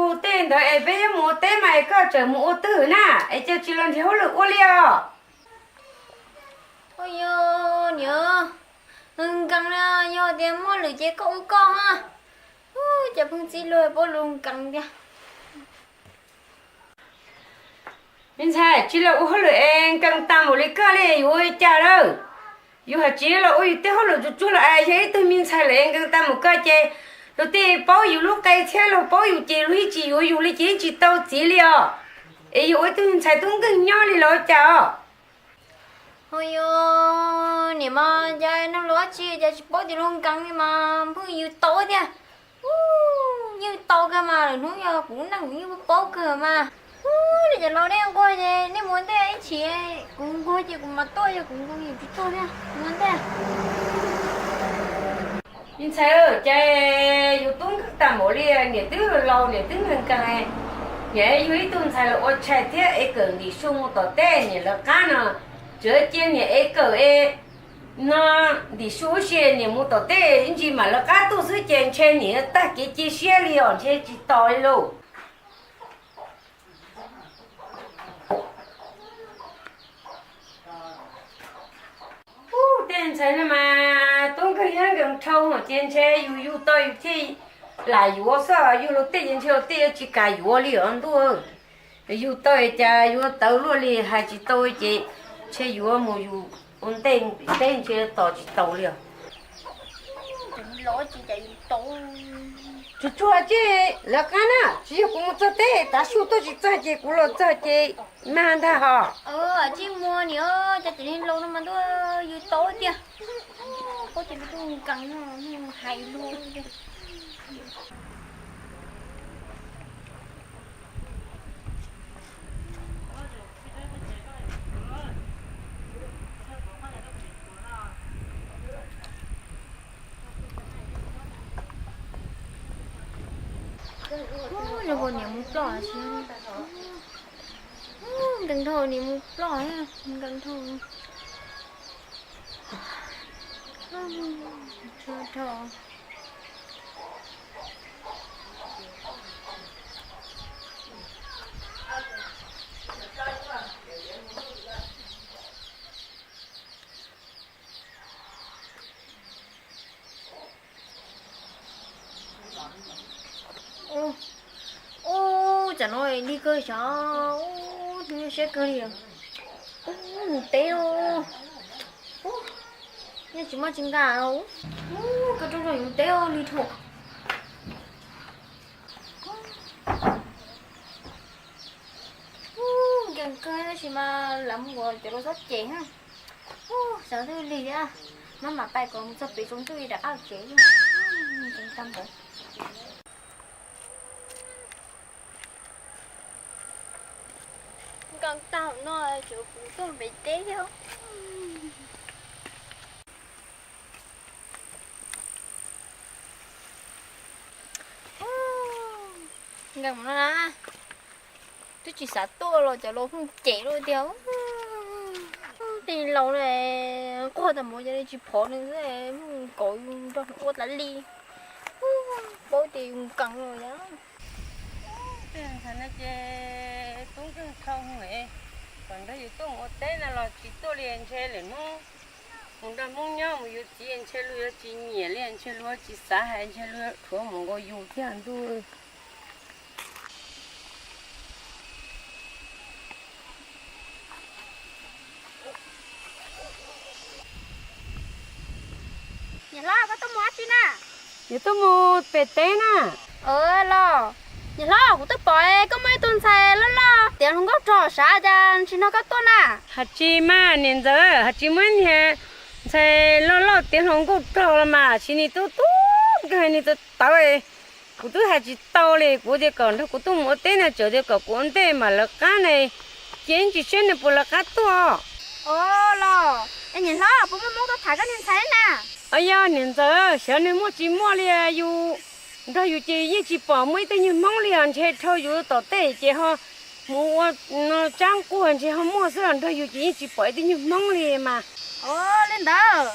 Ua tej ntawd es peb yuav mus ua teb mas es koj tseem mus ua twg na, es cas tsis los nrhiav hauj lwm ua li os? Ua yog niam, nkees li, yog tias muaj lwm ces koj ua koj ha. Ua cas pheej txib luag paub lus nkees tiag. Me ntxhais, tsis los ua hauj lwm es nkees tas npaum li koj li yuav ua li cas lawm? Yus hais tsis los ua yus tej hauj lwm tsuag tsuag los es yog ib tug me ntxhais lawm es nkees tas npaum koj ces luag tej paub yus lub qe thiab luag paub yus ces luag yeej tsis yuav yus li ces yeej tsis tau txiv li os. Es yus ua ib tug ntxhais tub nkeeg nyob li los ua cas os? Ho yog niam mas cas neeg laus dab tsi cas tsis paub tias luag nkees li mas pheej yws tau tiag. Ub, yws tau kawg mas lwm hnub yog kuv neej kuv yeej paub kawg mas. Ub, nej cov laus nej nquag ces nej mus ua ntej ib chim, kuv nquag ces kuv mam tuaj, yog kuv nquag yus tsis tuaj thiab, mus ua ntej. Me ntxhais, cas yus tub nkeeg tag npaum li, niam twb laus niam twb nkeeg nkeeg, niam yug ib tug ntxhais los ua tshais thiab es kawm ntim su mus tom tej niam lawv qab no, tsuav cia niam es kawm es no ntim su ua si niam mus tom tej ib ntsis mam lawv qab tuaj xwb ces ntshe niam tag kev cia siab li os, ntshe tsis tos li lauj. Ub, tej ntxhais no mas tub nkeeg thiab nkees dhau ces ntshe yus yug tau yus thiaj lam yuav xwb, yug luag tej ces ntshe luag tej yuav tsis kam yuav li os ntuj. Yug tau cas yuav tawv luaj li, hais tsis tau ces ntshe yuav mus yus ua ntej teb ntshe tos tsis tau li os. Tsuag tsuag ces lawv qab na, tsis yog kuv mus txog teb tav su tuaj tsis txog ces kuv los txog ces mag ntag hos. Tsis muaj niam, cas cov neeg laus no mas ntuj yws tau tiag. Paub tias luag tub nkeeg no hais luag. Ub, niam mus ploj, nkees dhau niam mus ploj, nkees dhau. Ub, tsam no lig kawg xyov, ub, siab kawg li. Ub, mus teb os. Ub, yeej tsis muaj tsis nkag. Ub, koj rooj rooj yuav mus teb os, lig dhau. Ub, nkees kawg tab sis mas lam mus ua cov laus txhob cem na. Ub, xyov twb lig thiab, maj mam pais kom mus txog pem tsaus ntuj rov qab tsev. Nkees tag no ces kuv tuaj pem teb thiab. Nkees no na, twb tsis xav tuaj los cov laus pheej cem luaj tiag. Tej laus ne, nquag tag mus ces tsis phov nws xwb, kaum yus nrog ua tas li. Paub tias yus nkees lawm yom. Tej ntxhais no ces tub nkeeg dhau, kom nrog yus tuaj mus ua teb no los tsis tuaj li, ntshe lwm hnub mus nrog Hmoob nyob mus yuav txiv ntshe luag yuav tsis nyiam li, ntshe luag tsis xav hais, ntshe luag yuav dhuav mus nkaus yus thiab ntuj. Niam hlob, koj tuaj mus dab tsi na? Yuav tuaj mus pem teb na. Los, niam hlob, kuv twb pom koj muaj ib tug ntxhais loj loj tiav hluas nkauj rog sav, cas tsis nrog koj tuaj na? Hais tsis mas niam ntxawm, hais tsis muaj ib niag ntxhais loj loj tiav hluas nkauj rog los mas, sis nws tub tub nkeeg, nws tawv tawv. Kuv twb hais tsis tau li, kuv tias kom nrog kuv tuaj mus ua teb na, tseem tias kom kuv ua ntej mam lawv qab ne, ces yeej tsis saib nws puas lawv qab tuaj. Los, niam hlob, puas muaj Hmoob tuaj tham koj niag ntxhais na? Os, yog niam ntxawm, xyov nws muaj tsis muaj li, yus nrog yus ces yeej tsis pom muaj ib tug nyuag Hmoob li os, ntshe dhau yus tom tej ces ho mus ua tsab nquag ntshe ho muaj xwb, los nrog yus ces yeej tsis pom ib tug nyuag Hmoob li mas. Os, li ntawd,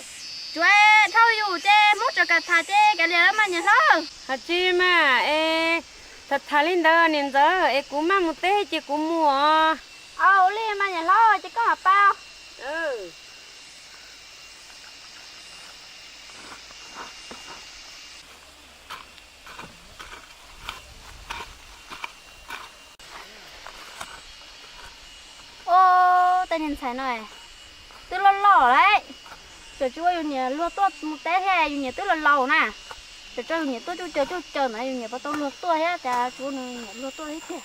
tsuav dhau yus ces Hmoob tseem kam tham ces kav liam mas niam hlob. Hais tsis mas es Tham tham li ntawd niam ntxawm, es kuv maj mus teb ces kuv mus os. Ua li mas niam hlob, ces koj mam pab. Ua, tej niag ntxhais no twb loj loj lawm, tseem tsis ua yus niam luag tuaj mus teb thiab, yus niam twb laus laus na. Tseem tso yus niam tuaj cuj caws cuj caws ntawd, yus niam puas tau luag tuaj thiab, cas tsis ua nws niam luag tuaj thiab tiag.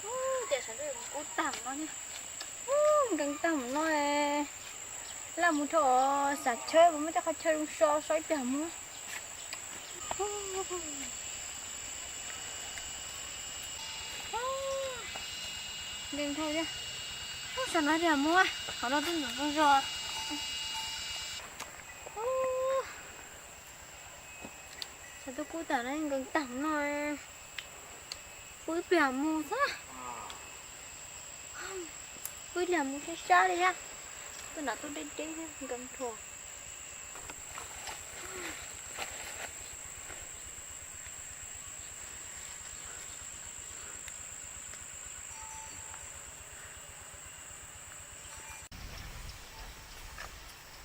Ua, cas sawv daws kub tag no thiab. Ua, nkees tag mus no. Laj mus rau xav chaw, kuv muab cov qhov chaw zoo so so ib pliag mus. Nkees dhau thiab. Ua, sawv no ib pliag mus, qhov no twb ntxoov zoo zog. Ua, sawv daws kub tag no, nkees tag no. Pw ib pliag mus xwb. Pw ib pliag mus sab sab li thiab. Tuaj nram tuaj deb deb thiab, nkees dhau.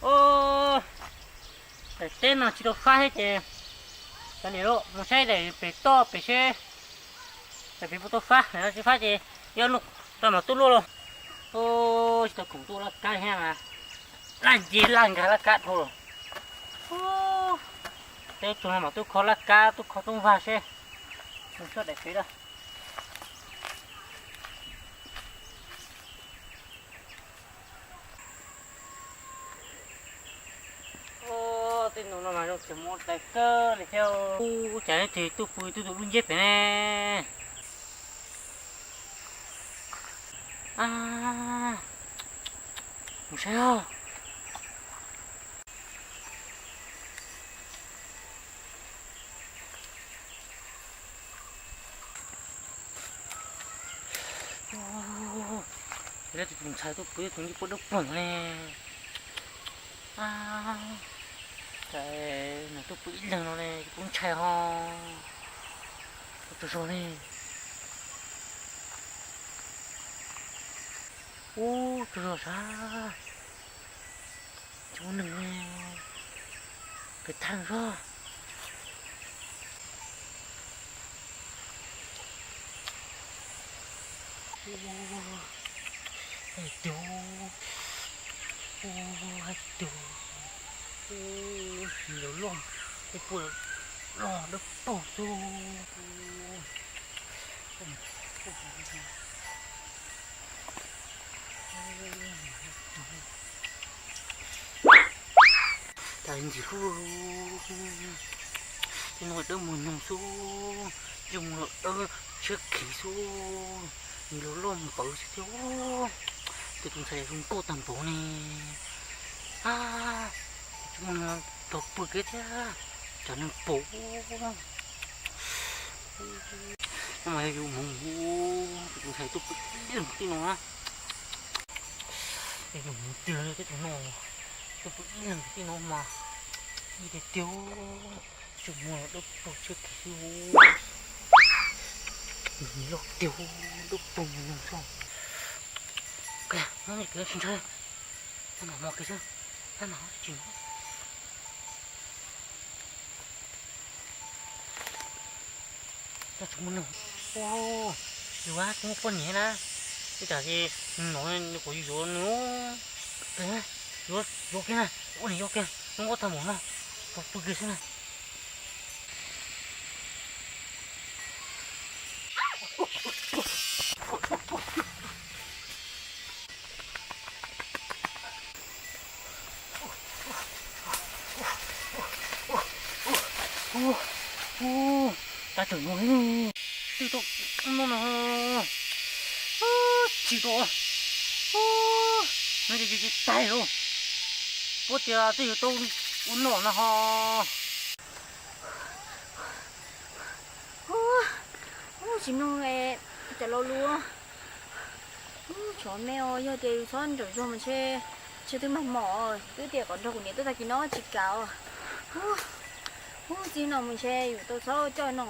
Ua, daim teb no tsis tau fab thiab ces, cia li mus saib daim pem toj pem seb, daim pem puas tau fab, daim no tsis fab ces yuav noj tau mam tuaj luaj lauj. Ua, tsis tau khoom tuaj laj kab thiab mas, laj nce laj nkag laj kab dhau lawm. Ua, teb tsuag no mam tuaj kho laj kab, tuaj kho toob vag seb, mus soj daim pem lawm. Ua, tej no no mas zoo tseem mus ua tais kawg li thiab. Ua, cas leej twg tuaj pw twb tus lub nceb pem ne? A, mus saib os. Ua, tus ntxhais tuaj pw tus nceb poob dawb paug ne. A, cas nws tuaj pw ib leeg no ne, poob ntshai ho. Ua, tsaug zog ne. Ua, tsaug zog sas. Tsis muaj neeg ne, pem thaj zog. Hais tiag, hais tiag, nws loj, tus pw loj dawb paug xwb. Cas ntxim hlub, tej no dawb muag nyoog xwb, tej mus los dawb tshiab khiv xwb, nws los loj npawv xwb thiab. Ces tus ntxhais zoo nkauj tag npaum ne. A, tsis muaj neeg los pw kev thiab, tsam neeg pom. No mas yog yus mus, tus ntxhais tuaj pw ib leeg tim no na. Yog yus mus tiag thiab tus no, tuaj pw ib leeg tim no mas, ib tiag tiag, tsis muaj dawb paug tshiab khiv xwb. Loj tiag, dawb paug nyoog xwb. Kag, no kev tsis ntshai, tab mam mos kev xwb, tab mam tsis ntshai. Coj tsis muaj neeg. Ua, yus tsis muaj poj niam na, ib tsam ces nws hnov nws kom yus yuav nws. Yuav, yuav kiag na, ua niam yau kiag, nws ua tag npaum no, tau pw kiag xwb na. Tab txawm no, twb tau no no, tsis tau, no ces tsis tau lauj, puab tias twb yuav tau ua noj no ho. Ub, tsis mloog cov laus lus, Tsov me os, yog tias yus txhob nrawm zog mas ntshe, ntshe twb mag mom, twb tias kom nrog kuv niam tuaj tag kis no tsis kam os. Ub, txij no mus ntshe yus tau txhob coj no.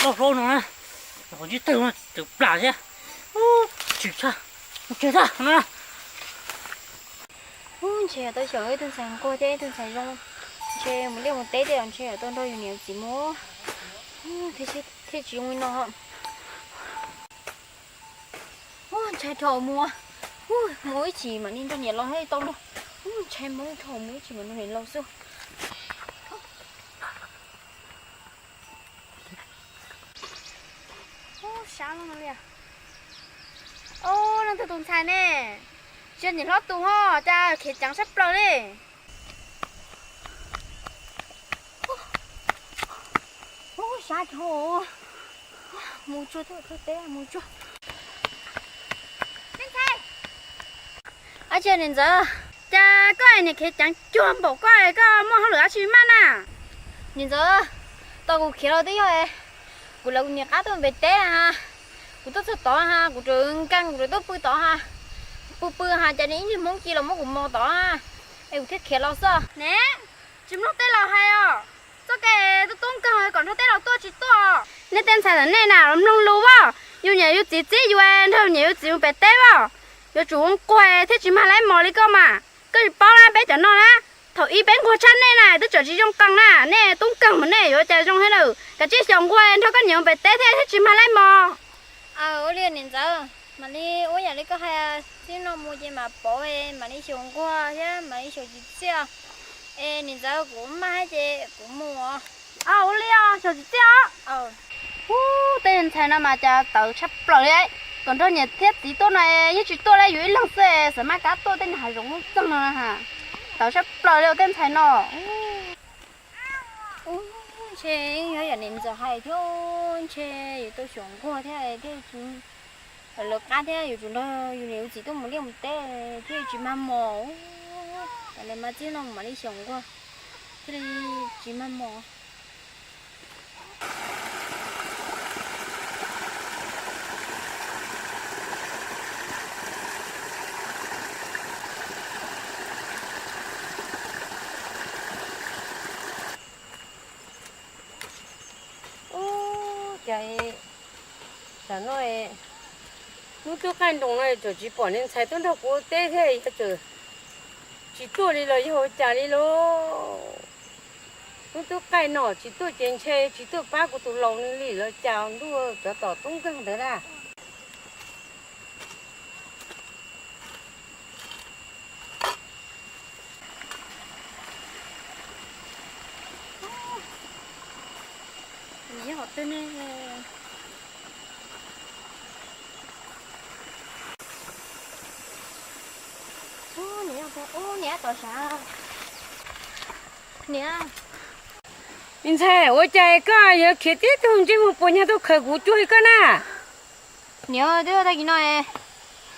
Loj hlob no na, qhov ntsib tawg no txawm plam thiab. Ub, tsis tshaj, mus tsev tag no na. Ub, ntshe tau xyaum ib tug ntxhais nquag thiab ib tug ntxhais zoo, ntshe mus liaj mus teb tej los ntshe tau nrog yus niam yus txiv mus thiaj tsis zoo li no. Ub, ntshai dhau mus, mus ib chim mam li nrog niam los thiaj tau luag. Ub, ntshai mus dhau mus ib chim mam nrog niam los xwb. Ub, sab loj li. Ub, leej twg tus ntxhais ne? Tsis yog niam hlob tus ho, cas khiav ceev sab plaws li. Ub, sab dhau. Mus tsuag, teb mus tsuag. Ab, tsis niam ntxawm, cas koj niam khiav ceev cuag npaum koj, koj muaj hauj lwm dab tsi maj na? Niam ntxawm, tos kuv khiav los twb yog kuv lawv kuv niam qab tuaj pem teb ha. Kuv tuaj txog tod ha, kuv rov nkees, kuv rov tuaj pw tod ha. Pw pw ha cas niag ib niag Hmoob ci los muab kuv mos tod ha, es kuv thiaj khiav los xwb ne. Tsis mloog tej laus hais os, txoj kev tub tub nkeeg kom nrog tej laus tuaj tsis tuaj. Nej tej ntxhais ntawm nej na los mloog lus as, yus niam yus txiv txib yus nrog niam yus txiv mus pem teb as, yuav tsum ua nquag thiaj tsis mag laib mos li koj mas. Koj tsis paub na, peb cov no na, thaum ub peb nquag tshaj nej na twb tseem tsis zoo qees na, nej tub nkeeg mas nej yuav cas zoo thiab lawm. Kav tsij xyaum nquag nrog koj niam mus pem teb thiaj thiaj tsis mag laib mos. Aw, ua li niam ntxawm, mam li ua yam li koj hais, txij no mus ces mam pov, mam li xyaum nquag thiab mam li xyaum txiv txiaj. Es niam ntxawm, kuv maj ces kuv mus. Aw, ua li os, xyaum txiv txiaj os. Ub, tej ntxhais no mas cas tawv tshaj plaws li. Kom nrog niam thiab txiv tuaj no yeej tsis tuaj li, yus ib leeg xwb xav maj kab tuaj tej hav zoov txog no na. Tawv tshaj plaws li tej ntxhais no. Ub, ntshe yog yam niam ntxawm hais thiab, ntshe yuav tau xyaum nquag thiab thiaj tsis, lawv qab thiab yuav tsum nrog yus niam yus txiv tuaj mus liaj mus teb thiaj tsis mag mos. Ua li mas txij no mam li xyaum nquag thiaj li tsis mag mos. Ub, cas tam no hnub twb qaij nroos no tseem tsis pom niag ntxhais tuaj nrog kuv ua teb thiab, yog tseem tsis tuaj li los yog ua cas li lauj? Hnub twb qaij no tsis tuaj ces ntshe tsis tuaj pab kuv tus laus nws li los cas ntuj, cov tom tub nkeeg ntawd na. Niam, niam, niam, niam. Niam ntxhais, ua cas koj yuav khiav tib tug ntsej muag puas nyag tuaj khaws kuv cuag li koj na? Niam, twb tag kis no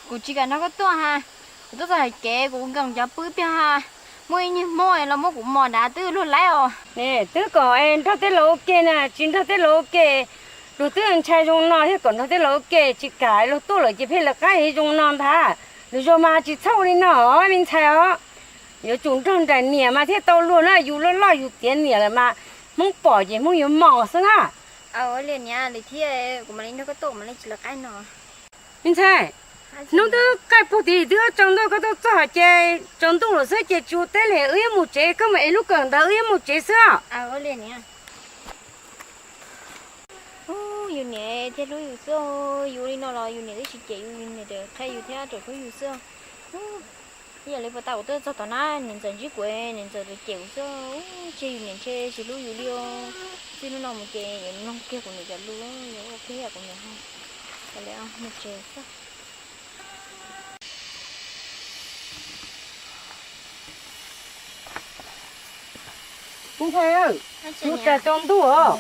kuv tsis kam nrog koj tuaj ha. Kuv tuaj txog hauv kev kuv nkees cov pw ib pliag ha, muaj ib niag Hmoob los muab kuv mos nrad twb luag laib os. Ne, twb kom nrog tej laus ua ke na, tsis nrog tej laus ua ke. Luag twb ntshai zoo no thiaj kom nrog tej laus ua ke, tsis kam luag tuaj lawm ces pheej lawv qab zoo no ntag. Lwm zaus mas tsis txhob ua li no, me ntxhais os. Yuav tsum nrog nraim niam mas thiaj tau luag na, yus loj loj yus tiav niam lawm mas Hmoob pom ces Hmoob yuav mos xwb na. Aw, ua li niam, lwm thiab kuv mam li nrog koj tuaj, mam li tsis lawv qab no. Me ntxhais, hnub twb qaij puag tid twb tsaus ntuj, koj tuaj txog ces tsaus ntuj lawm xwb ces tsis ua teb li, wb yuav mus tsev, koj mus ev lub kawm ntawd wb yuav mus tsev xwb os. Yus niam thiaj hlub yus xwb, yus li no los yus niam twb tsis cem yus, yus niam qhia yus thiab tseem hlub yus xwb. Ib yam li puag ta kuv tuaj txog tom na, niam ntxawm ntsib kuv, niam ntxawm tseem cem kuv xwb, tseg yus niam ntshe tsis hlub yus li os. Txij hnub no mus ces yuav mloog kiag kuv niam cov lus, yuav ua kiag yam kuv niam hais. Ua li mus tsev xwb. Me ntxhais, hnub tas tsaus ntuj os.